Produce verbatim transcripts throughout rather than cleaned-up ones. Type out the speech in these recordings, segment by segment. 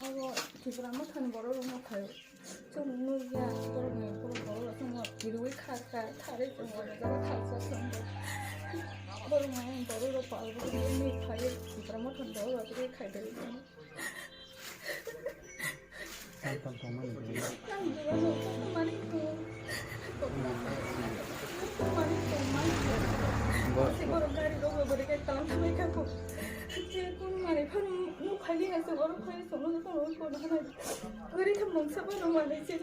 Abo Tipra Mothani borok rok no khaio. Chwng nukya borok ni borok borok rok chwng no kirui khar khar kharwi chwng o jaga thalsa chwng bo. Borok no borok rok pal borok ni phai Tipra Mothani borok rok tei khai dai chwng. Tam tam tongmani. Tam tam tongmani. Bo- Borok gari rok bo rek kalam thamai kha ko. Je kun mari phano nuk phai ni ase borok phai songno ko ko na na. Gari kha mungsa phano mari se.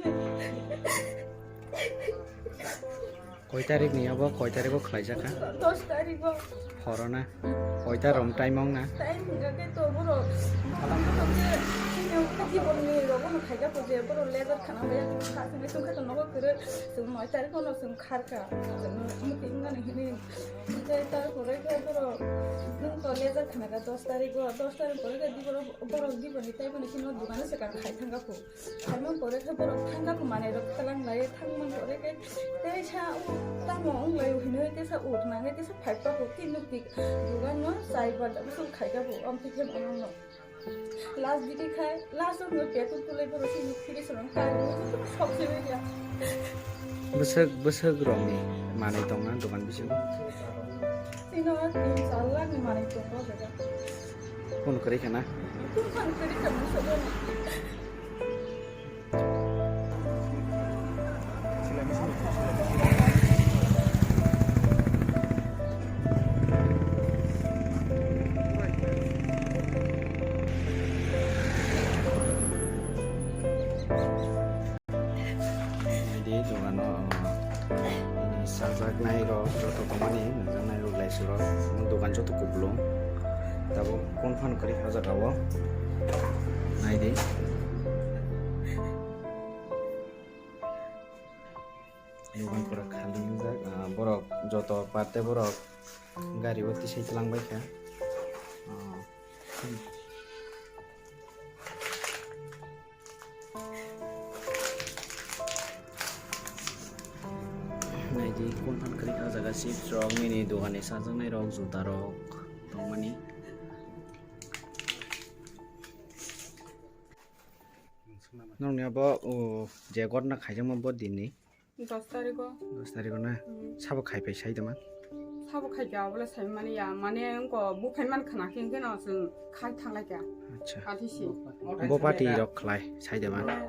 Koi tarik ni abo, koi tarik o khlai jak kha? Dos tarik o. Horo na? Koi ta rom time ong na? Time hingka khe to borok, borok khe chini o khe jibon ni rok no khai kha po je borok lebar khana bai kha sini sung khe to nogo kwrwi sung noi tarik o no sung khar kha. Sung muti wngmani hini. Hingke tar pore khe borok nwng to lebar khana kha dos tarik o, dos tarik pore khe di borok, borok di boni tai boni khe no dogano se kar khai thang kha po. Phaima pore khe borok thangkha khe manai rok tlang lai, thangma pore khe teisa o tamo wng lai hwnwi teisa ut nangnai teisa phai pa khe tei nuk tik dugan no chai ba da bwswk khai kha bo amtwi khe bono no. Last digi khai last o hwnwi petu tulai borok tei nuk phiri sorong kai rw sok se ya. Bwswk bwswk rokni manai tongna dogan bisingo? Tino tin char lakh ni manai tongo jaga. Phone kwrwi khana? Phone kwrwi khana sobo. Naidi dogano, oh, ini sajak nai rok joto tongmani, nwngjak nai rok lai surok, dogan joto kuplung. Tabuk kon phan kwrwi o jaga o. Naidi. Dogan pura khali wngjak, ah, borok joto parte borok gari o tisai tlang bai kha. Ah. Naidi, kon phan kwrwi kha o jaga chips rok, nini dogan ni chajaknai rok, juta rok tongmani. Nokni abo, o, je gotna khaijakma bo dinni. Dos tariko. Dos tariko na? Hmm. Sabo khai pai sai tongma? Sabo khai kha, obole sai mani ya, mane wngko buphai man khna khe, hwnkhe no chwng khai thanglai kha. Acha. Kathi si. Bo party rok khlai sai tongma? Mane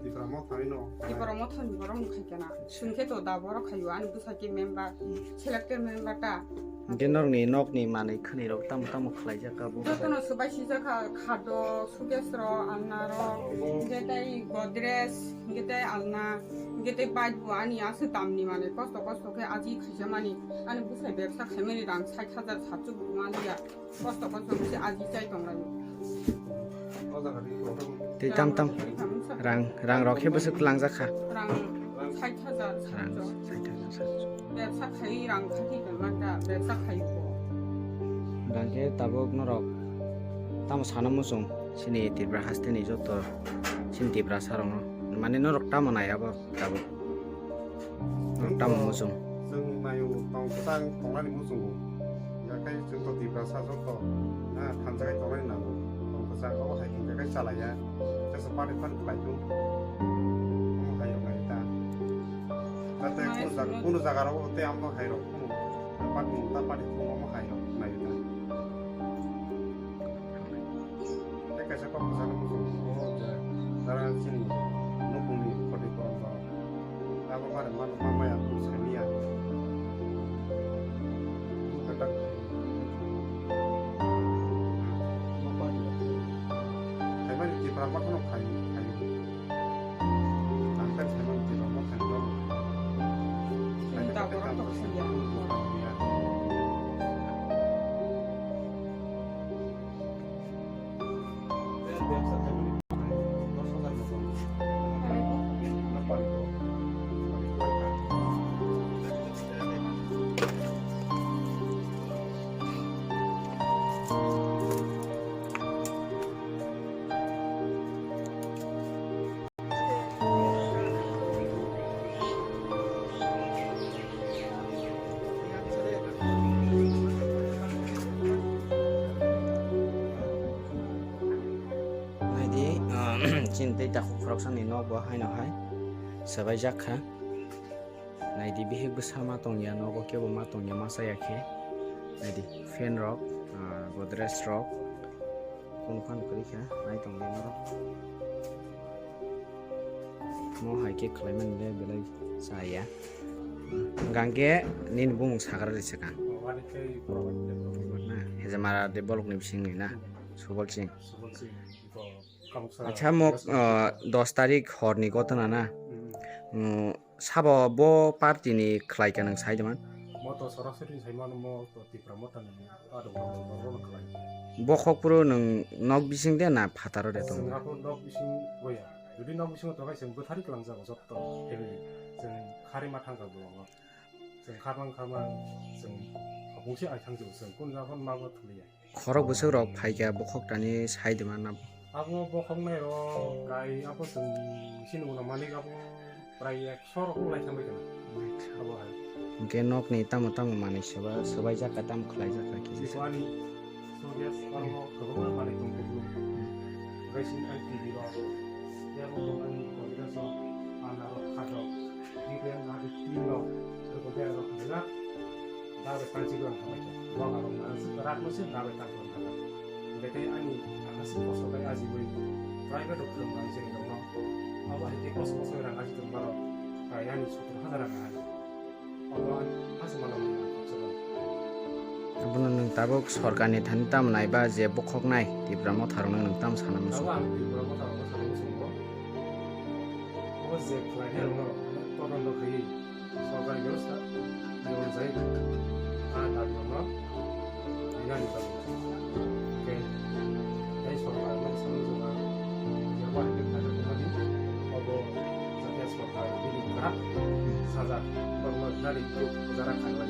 Tipra Mothani no. Tipra Mothani borok no khai kha na. Acha. Chwng khe to da borok khaio, ani bwsa khe member, hmm, selected member ta. Hwnkhe norokni nokni manwi khwnwi rok tamo tamo khlai jak kha bo? Jotono swbai sijak kha, khadok, sukesh rok, alna rok, hwnkhe tei godrej, hwnkhe tei alna, hwnkhe tei bike bo ani aswk damni manwi kosto kosto khe aji khaijak mani. Ani bwsai bebsa khaimani rang sait hajar satso bo maliya. Kosto kosto khe aji chai tonglaio. Tei tam tam rang, rang rok khe bwswk tlangjak kha? Rang sait hajar. Rang satso. Sait hajar satso. Bebsa khai rang khati tongma kha, bebsa khai ko. Hwnkhe tabuk norok tamo sana muchung chini Tripura hasteni joto chini Tiprasa rokno, mane norok tamo nai abo tabuk? Norok tamo muchung? Chwng naio tong kwchang tongnani muchungo. Yakhai chwng to Tiprasa joto na thanjagai tongnani nango. Tong kwchang abo hai hwnjakhai chalaiya. Jesa pani phan khlai tung. Omo hai rok nai ta. Jate kunu jaga, kunu jaga rok tei amo hai rok. Tapani, tapani phungo mo hai rok nai ta. Tei kaisa kok bwsano muchung o jara chini nukungni khoti korom rok. Abo bare mano ma maya tong samiya. Katak. Hai mani Tipra ma kheno khai, khai. Ang kan saimang di rokno khainai rok. Chini tabuk rok to singya. Naidi, ah, chini tei takhuk khoroksani nok bo haino hai swbaijak kha. Naidi, bihik bwsa ma tongya, nogo kebo ma tongya, ma chaya khe. Naidi, fan rok, ah, Godrej rok, kunu phano kwrwi kha, nai tongdi norok. Mo hai khe khlaimani le belai chaya. Hwnkhe nini bumung sagra risa kha. Hejamara de bolokni bisingni na, Subol Singh. Acha, mo, ah, dos tarik horni gotona na. Mm, sabo bo party ni khlai ka nang sai de man? Mo to sorasori sai mano, mo to Tipra Motha ni ado mo to rono khlai. Bo khokpuru nung nok bising de na phataro de tong? Singapore nok bising boya. Jodi nok bising to kai sing bwthari klang jago jotto family. Sing khari ma thang ka bolong. Sing kharmang kharmang sing abungsi ai thang jago sing kun jagon ma bo thuliya. Khorok bwswk rok phaikha bokhok tani sai de man abo? Abo bokhok nai rok kai abo chwng chini ulo manik abo prai ekso rok lai thangbai kana. Abo hai. Hwnkhe nokni tamo tamo manwi swba, swbaijak kha, tamo khlaijak kha kisa. Ani Surya Swarmo kwbangma manwi tong kubun. Gaising ai T V rok. Yabo tong ani Congress rok, Anna rok, Khat rok. Gideon adi team rok, rwkhe rok khaijak, dabai panchi rok khamai kha. Bok arok na rak no se dabai tak rok khamai. Betai ani asa kosto kai aji bai private rok thwng rang jeng rok no. Abo hai khe kosto kosto rang aji tong baro, tai ani sotor hajar rang aji. Abo ani asa mano. Abono nwng tabuk sorkarni thani tamo naiba je bokhoknai Tipra Motha rokno nwng tamo sana muchung? Abo ang Tipra Motha rokno sana muchungo. Abo je khlainai rokno todonto khaiwi sorkar ni bebostha ni onujai a dabi rokno rinani bagwi. Hwnkhe tei sorkar no sana muchungo ang je abo hai khe khlaina tongmani abo jatiya sorkar bini kwrak saja borokno rinani jarak khaina.